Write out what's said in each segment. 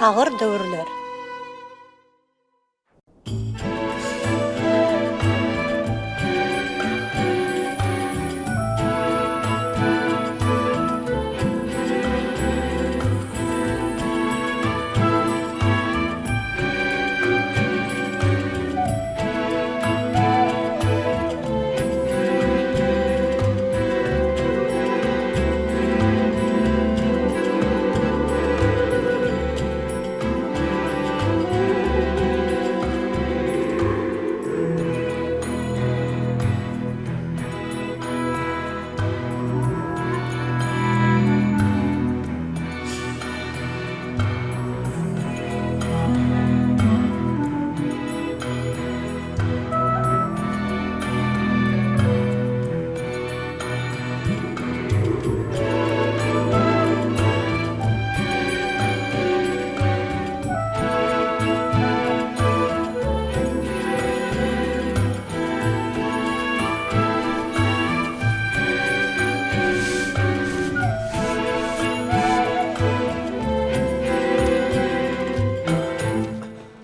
Agyr döwürler.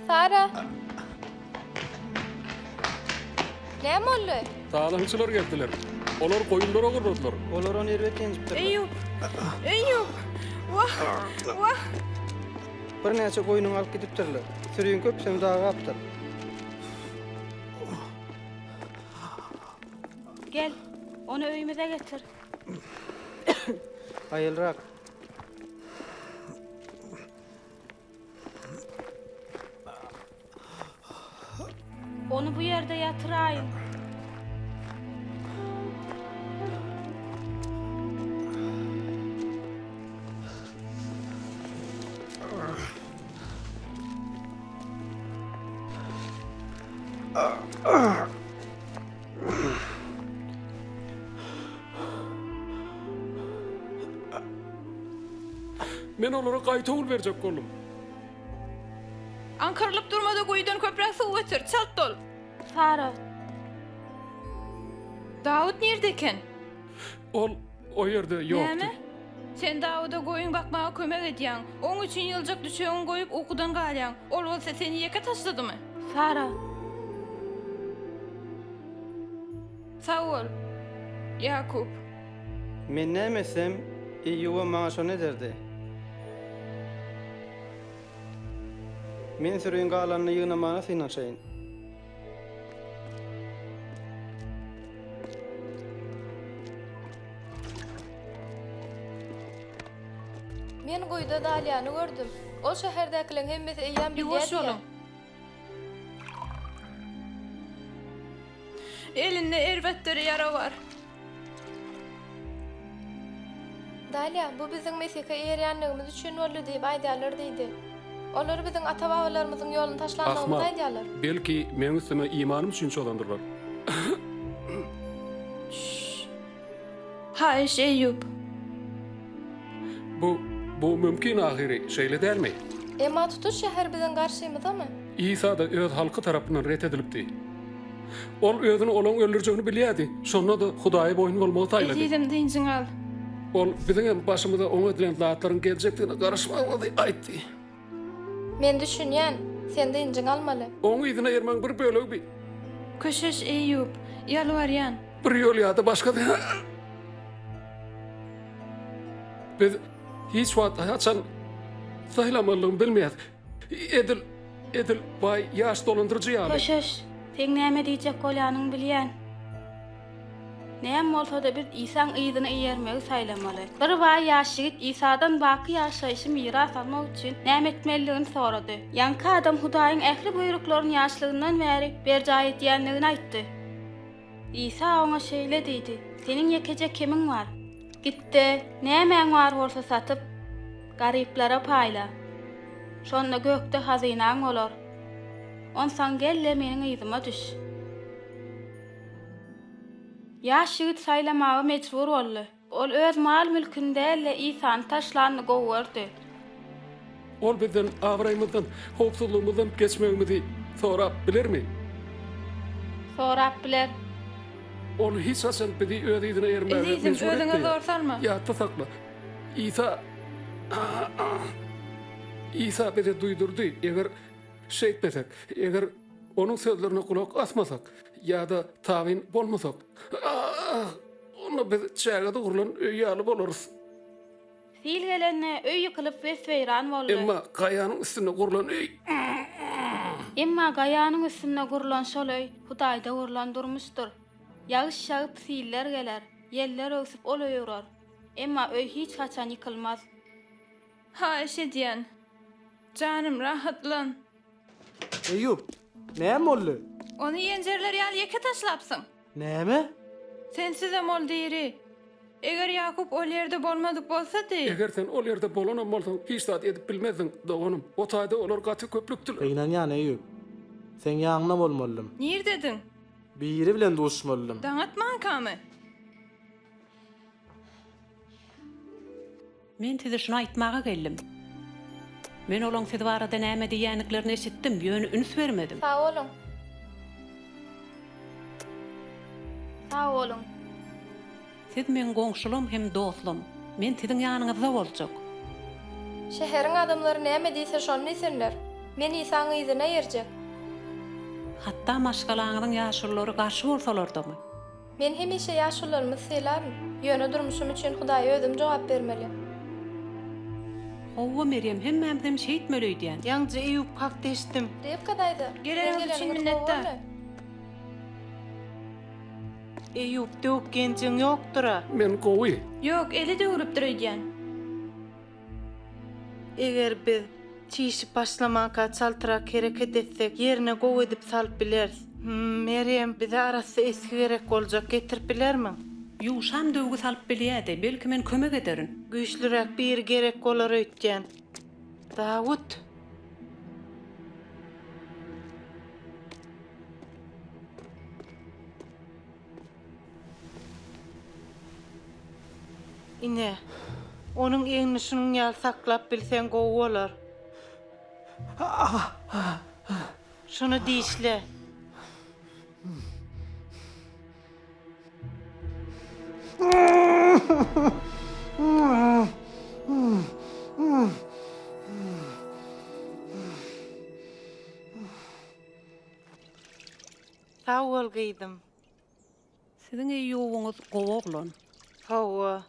Sara! Näme boldy? Talaňçylar geldiler. Olar goýunlary ogurladylar. Olar ony erbet ýenjipdirler. Eýýup! Eýýup! Wah! Wah! Birnäçe goýnuny alyp gidipdirler. Süriň köpüsem dagapdyr. Gel, ony öýümize getir. Haýalrak. Ony bu ýerde ýatyraýyň. Men olara gaýtawul berjek boldum. Aňkarylyp durma-da guýudan köpräk suw getir, çalt bol! Sara. Dawut nirde eken? Ol o ýerde ýokdy. Näme? Sen Dawuda goýun bakmaga kömek edýäň. Oň üçin ýyljak düşegiňi goýup ukudan galýaň. Ol bolsa seni ýeke taşladymy? Sara. Sag bol, Ýakup. Men näme etsem, Eýýubam maňa şony ederdi. Men süriň galanyny ýygnamaga synanyşaýyn. Men guýuda Daliýany gördüm. Ol şäherdäkileriň hemmesi eýýäm bilýär Ýuwaş diýýär. boluň. Elinde erbet deri ýara bar. Daliýa, bu biziň Mesihe eýerýänligimiz üçin boldy diýip aýdýarlar diýdi. Olar biziň ata-babalarymyzyň ýoluny taşlandygymyzy Ahmal, aýdýarlar. belki, meň üstüme imanym üçin çozandyrlar. Şşş. Haýyş, Eýýup. Bu, bu mümkin ahyry, şeýle dälmi? Emma tutuş şäher biziň garşymyzamy? Isa-da öz halky tarapyndan ret edilipdi. Ol özüni olaň öldürjegini bilýärdi, şonda-da Hudaýa boýun bolmagy saýlady. Ezizim, dynjyňy al. Ol biziňem başymyza oňa edilen zatlaryň geljekdigine garaşmagymyzy aýtdy. Men düşünýän, sen dynjyňy almaly. Oň yzyna ermegiň bir bölegi bi. Köşeş, Eýýup, ýalbarýan. Bir ýol ýa-da başga. Biz hiç wagt haçan saýlamalydygyny bilmeýäris. Edil, edil baý ýaş dolandyryjy ýaly. Köşeş, seň näme diýjek bolýanyňy bilýän. Näme bolsa-da biz Isaň yzyna eýermegi saýlamaly. Bir baý ýaş ýigit Isadan baky ýaşaýşy miras almak üçin näme etmelidigini sorady. Ýaňky adam Hudaýyň ähli buýruklaryny ýaşlygyndan bäri berjaý edýändigini aýtdy. Isa oňa şeýle diýdi, Seniň ýekeje kemiň bar. Git-de, nämäň bar bolsa satyp, garyplara paýla. Şonda gökde hazynaň bolar. Onsoň gel-de meniň yzyma düş. Ýaş ýigit saýlamaga mejbur boldy. Ol öz mal-mülküni däl-de, Isany taşlanyny gowy gördi. Ol bizden abraýymyzdan, howpsuzlygymyzdan geçmegimizi sorap bilermi? Sorap biler. Ol hiç haçan bizi öz yzyna ermäge Ezizim, mejbur özüňe etmeýär. zor salma. Ýatda sakla, Isa. Isa bize duýdurdy, eger şeýtmesek, eger Onuň sözlerine gulak asmasak ýa-da tabyn bolmasak, onda biz çägede gurlan öý ýaly bolarys. Sil gelende, öý ýykylyp wes-weýran boldy. Emma gaýanyň üstünde gurlan öý. Emma gaýanyň üstünde gurlan şol öý Hudaýda gurlan durmuşdyr. Ýagyş ýagyp, siller geler, ýeller öwsüp ol öýi urar. Emma öý hiç haçan ýykylmaz. Haýyş edýän, janym, rahatlan. Eýýup, näme boldy? Ony ýenjerler ýaly ýeke taşlapsyň. Näme? Sensizem ol diri. Eger Ýakup ol ýerde bolmadyk bolsady. Eger sen ol ýerde bolanam bolsaň, hiç zat edip bilmezdiň, doganym. O taýda olar gaty köplükdiler. Gynanýan, Eýýup. Seň ýanyňda bolmalydym. Nirdediň? Biri bilen duşmalydym. Daň atmankamy? Men size şuny aýtmaga geldim. Men olaň siz barada näme diýýändiklerini eşitdim, ýöne üns bermedim. Sag boluň. Sag boluň. Siz meň goňşulam hem dostlam. Men siziň ýanyňyzda boljak. Şäheriň adamlary näme diýse şony diýsinler. Men Isaň yzyna eýerjek. Hatda maşgalaňyzyň ýaşululary garşy bolsalardamy? Men hemişe ýaşulularymyzy sylaryn, ýöne durmuşym üçin Hudaýa özüm jogap bermeli. Howwa Merýem hemmämizem şeýtmeli öýdýän. Ýaňja Eýýup hakda eşitdim. Ribka daýza, siziň Geleniňiz üçin geleniňiz gowy minnetdar. boldy. Eýýup döwük genjiň ýokdur-a? Men gowy. Ýok, eli döwlüpdir öýdýän. Eger biz çişip başlamanka çaltrak hereket etsek, ýerine gowy edip salyp bileris. Hum, Merýem, bize arassa esgi gerek boljak, getirip bilermiň? Ýuşam döwgi salyp bilýärdi, belki men kömek ederin. Güýçlüräk biri gerek bolar öýtýän. Dawut! Ine, onuň egnini şunuň ýaly saklap bilseň gowy bolar. Şuny dişle. Sag bol gyzym. Siziň Eýýubyňyz gowy oglan. Hawa,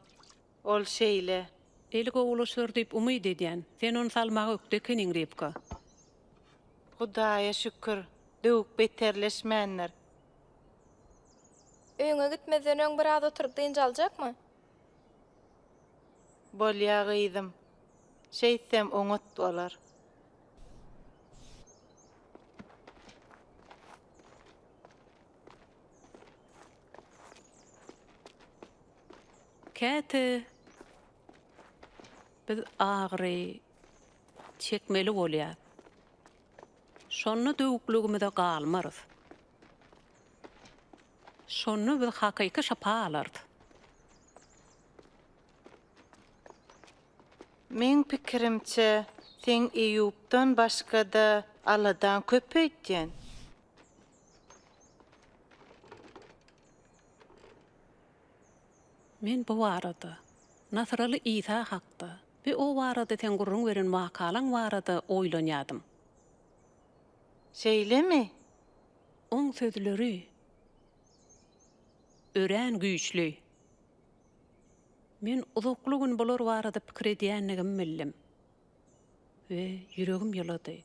ol şeýle. Eli gowulaşar diýip umyt edýän. Sen ony salmaga ökde ekeniň, Ribka. Hudaýa şükür, döwük beterleşmändir. Öýüňe gitmezden öň biraz oturyp dynç aljakmy? Bolýa gyzym. Şeýtsem oňat bolar. Käte biz agyry çekmeli bolýas. Şonda döwükligimize galmarys. Şonda biz hakyky şypa alarys. Meň pikirimçe, seň Eýýupdan başga-da aladaň köp öýtýän. Men bu barada, Nasyraly Isa hakda we o barada seň gürrüň beren wakalaň barada oýlanýadym. Şeýlemi? Oň sözleri örän güýçli. Men uzakly gün bular barada pikir edýänligimi bildim we ýüregim ýylady.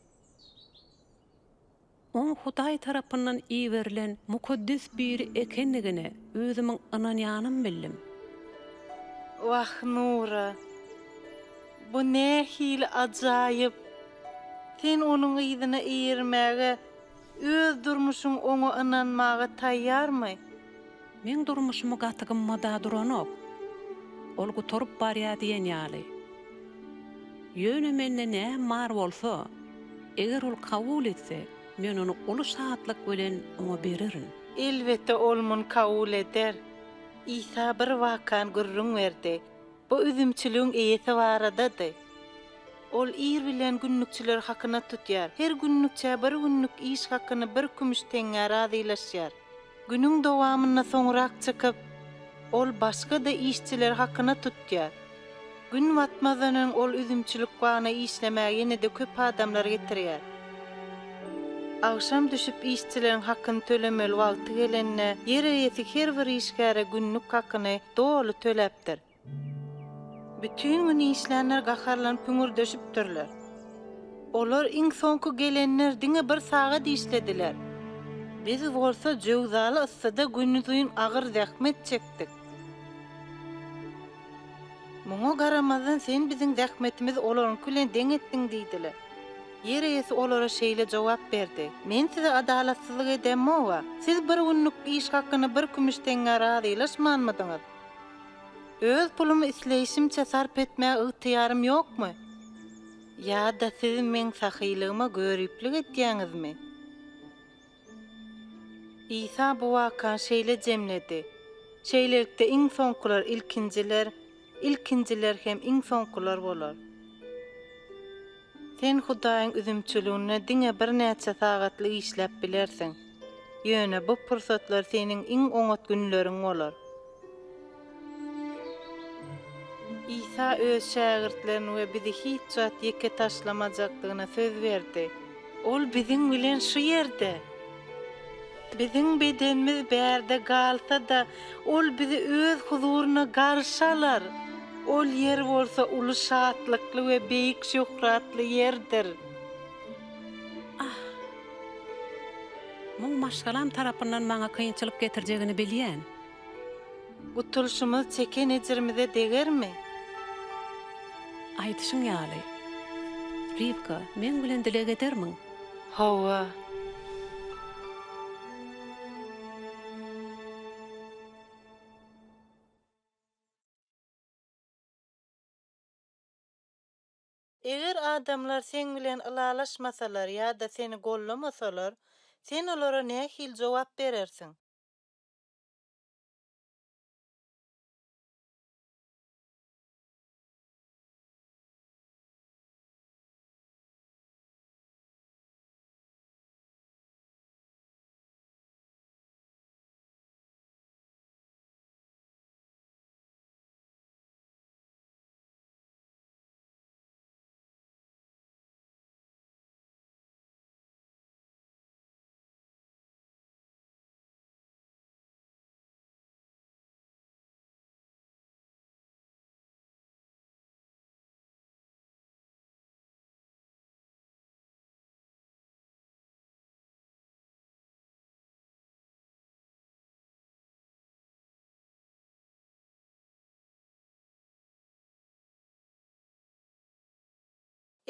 Oň Hudaý tarapyndan iberilen mukaddes biri ekenligine özümiň ynanýanym bildim. Wah, Nura, bu nähili ajaýyp! Sen onuň yzyna eýermäge, öz durmuşyňy oňa ynanmaga taýýarmy? Meň durmuşymy gaty gymmada duranok. Ol gutaryp barýa diýen ýaly. Ýöne mende näm bar bolsa, eger ol kabul etse, men ony uly şatlyk bilen oňa bererin. Elbetde ol muny kabul eder. Isa bir wakany gürrüň berdi. Bu üzümçiligiň eýesi baradady. Ol ir bilen günlükçileri hakyna tutýar. Her günlükçä bir günlük iş hakyny bir kümüş teňňä razylaşýar. Günüň dowamynda soňrak çykyp, ol başga-da işçileri hakyna tutýar. Gün batmazdan öň ol üzümçilik bagyna işlemäge ýene-de köp adamlar getirýär. Agşam düşüp işçileriň hakyny tölemeli wagty gelende, ýer eýesi her bir işgäre günlük hakyny doly töläpdir. Bütin gün işlänler gaharlanyp hüňürdeşipdirler. Olar iň soňky gelenler diňe bir sagat işlediler. Biz bolsa jöwzaly yssyda günuzyn agyr zähmet çekdik. Muňa garamazdan sen biziň zähmetimizi olaryňky bilen deň etdiň diýdiler. Ýer eýesi olara şeýle jogap berdi, Men size adalatsyzlyk edemog-a. Siz bir günlük iş hakyny bir kümüş teňňä razylaşmanmydyňyz? Öz pulumy isleýşimçe sarp etmäge ygtyýarym ýokmy? Ýa-da siz meň sahylygyma göriplik edýäňizmi? Isa bu wakany şeýle jemledi, Şeýlelikde, iň soňkular ilkinjiler, ilkinjiler hem iň soňkular bolar. Sen Hudaýyň üzümçiliginde diňe birnäçe sagatlyk işläp bilersiň, ýöne bu pursatlar seniň iň oňat günleriň bolar. Isa öz şägirtlerini we bizi hiç wagt ýeke taşlamajakdygyna söz berdi. Ol biziň bilen şu ýerde. Biziň bedenimiz bärde galsa-da, Ol bizi Öz huzuryna garşy alar. Ol ýer bolsa uly şatlykly we beýik şöhratly ýerdir. Ah! Muň maşgalam tarapyndan maňa kynçylyk getirjegini bilýän. Gutulyşymyz çeken ejirimize degermi? Aýdyşyň ýaly. Ribka, meň bilen dileg edermiň? Hawa. Eger adamlar seň bilen ylalaşmasalar ýa-da seni gollamasalar, sen olara nähili jogap berersiň?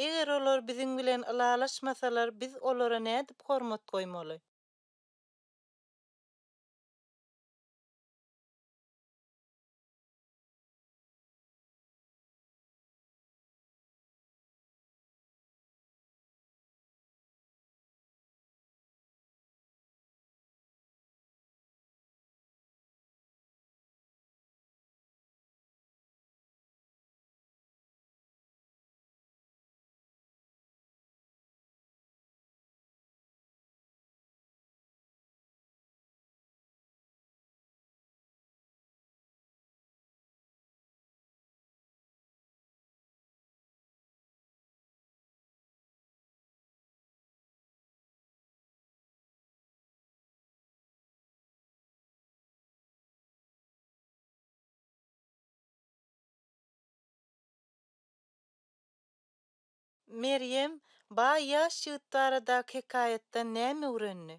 Eger olar biziň bilen ylalaşmasalar, biz olara nädip hormat goýmaly? Merýem baý ýaş ýigit baradaky hekaýatdan näme öwrendi?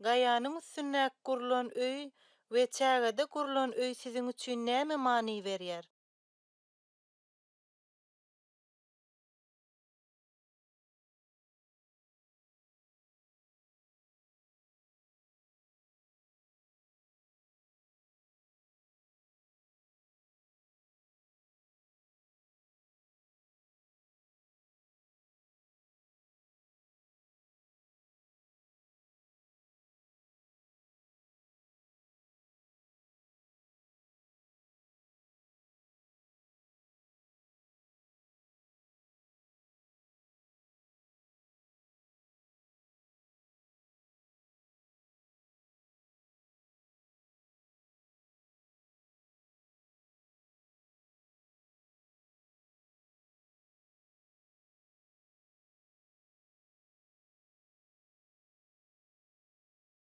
Gaýanyň üstündäki gurlan öý we çägede gurlan öý siziň üçin näme many berýär?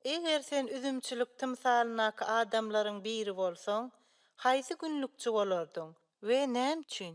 Eger sen üzümçilik tymsalyndaky adamlaryň biri bolsaň, haýsy günlükçi bolardyň we näme üçin?